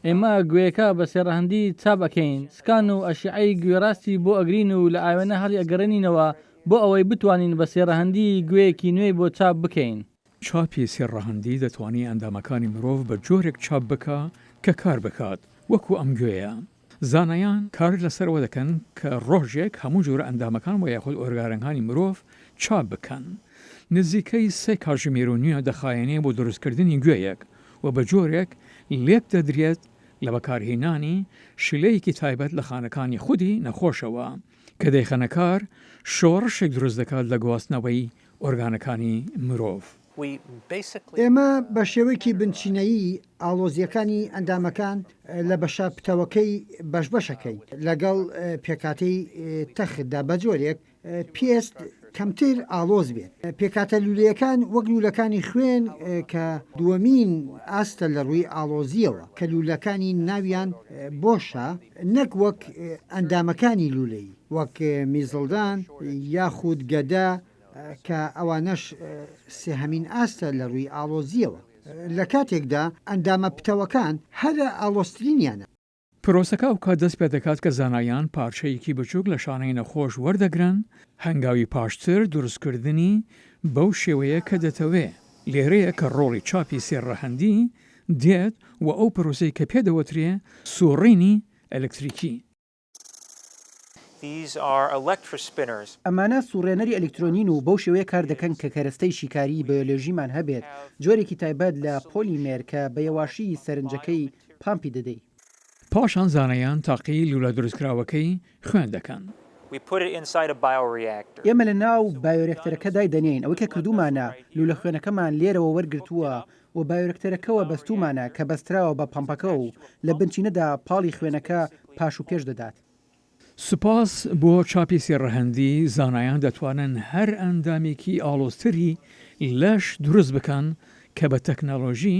ئێمە گوێیەکە بە سێڕەهەندی چاپ ئەکەین، سکان و ئەشیعەی گوێی ڕاستی بۆ ئەگرین و لە ئاوێنە هەڵیئەگەڕێنینەوە بۆ ئەوەی بتوانین بە سێڕەهەندی گوێیەکی نوێی بۆ چاپ بکەین. چاپی سێڕەهەندی دەتوانی ئەندامەکانی مرۆڤ بە جۆرێک چاپ بکا کە کار بکات وەکو ئەم گوێیە. زانایان کار لەسەر ئەوە دەکەن کە ڕۆژێک هەموو جۆرە ئەندامەکان وە یاخود ئۆرگانەکانی مرۆڤ چاپ بکەن. نزیکەی سێ کاتژمێر و نیوە دەخایەنێ بۆ دروستکردنی گوێیەک و بە جۆرێک لێک دەدرێت لە بەکارهێنانی شلەیەکی تایبەت لە خانەکانی خودی نەخۆشەوە کە دەیخەنە کار شۆڕشێک دروست دەکات لە گواستنەوەی ئۆرگانەکانی مرۆڤ. ئێمە بە شێوەیەکی بنچینەیی ئاڵۆزییەکانی ئەندامەکان لە بەشە پتەوەکەی بەش بەشەکەین لەگەڵ پێکهاتەی تەختدا بە جۆرێک پێست کەمتر ئاڵۆز بێت. پێکهاتە لوولەیەکان وەک لوولەکانی خوێن کە دووەمین ئاستە لە ڕووی ئاڵۆزییەوە کە لوولەکانی ناویان بۆشە نەک وەک ئەندامەکانی لوولەیی وەک میزڵدان یاخود گەدە کە ئەوانەش سێهەمین ئاستە لە ڕووی ئاڵۆزییەوە، لە کاتێکدا ئەندامە پتەوەکان هەرە ئاڵۆزترینیانە. پرۆسەکە ئەوکات دەست پێدەکات کە زانایان پارچەیەکی بچووک لە شانەی نەخۆش وەردەگرن، هەنگاوی پاشتر دروستکردنی بەو شێوەیە کە دەتەوێ، لێرەیە کە ڕۆڵی چاپی سێ ڕەهەندی دێت و ئەو پرۆسەی کە پێ دەوترێ سووڕینی ئەلکتریکی. ئەمانە سوڕێنەری ئەلیکترۆنین و بەو شێوەیە کار دەکەن کە کەرەستەی شیکاریی بەیۆلۆژیمان هەبێت، جۆرێکی تایبەت لە پۆلیمێر کە بە یەواشی سەرنجەکەی پامپی دەدەی. پاشان زانایان تاقی لولە دروستکراوەکەی خوێن دەکەن. ئێمە لە ناو بایۆرێکتەرەکە دایدەنێین، ئەوەی کە کردوومانە لولە خوێنەکەمان لێرەوە وەرگرتووە و بایۆرێکتەرەکەوە بەستوومانە کە بەستراوە بە پەمپەکەوە و لە بنچینەدا پاڵی خوێنەکە پاش و پێش دەدات. سوپاس بۆ چاپی سێ ڕەهەندی، زانایان دەتوانن هەر ئەندامێکی ئاڵۆزتری لەش دروست بکەن کە بە تەکنەلۆژی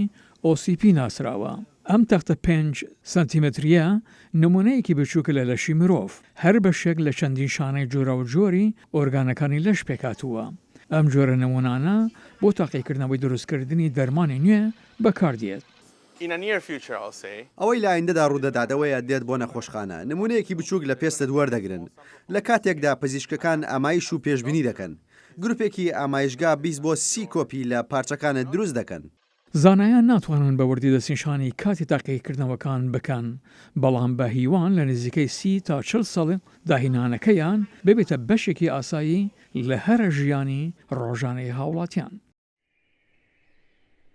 OCP ناسراوە. ئەم تەختە پێنج سانتیمەترییە نموونەیەکی بچووکە لە لەشی مرۆڤ. هەر بەشێک لە چەندین شانەی جۆراوجۆری ئۆرگانەکانی لەش پێکهاتووە. ئەم جۆرە نموونانە بۆ تاقیکردنەوەی دروستکردنی دەرمانی نوێ بەکاردێت. ئەوەی لە ئایندەدا ڕوودەدات ئەوەیە دێت بۆ نەخۆشخانە، نموونەیەکی بچووک لە پێستت وەردەگرن، لە کاتێکدا پزیشکەکان ئامایش و پێشبینی دەکەن. گروپێکی ئامایشگا 20 بۆ 30 کۆپی لە پارچەکانت دروست دەکەن. زانایان ناتوانن بە وردی دەستنیشانی کاتی تاقیکردنەوەکان بکەن، بەڵام بە هیوان لە نزیکەی 30 تا 40 ساڵ داهینانەکەیان ببێتە بەشێکی ئاسایی لە هەرە ژیانی ڕۆژانەی هاوڵاتیان.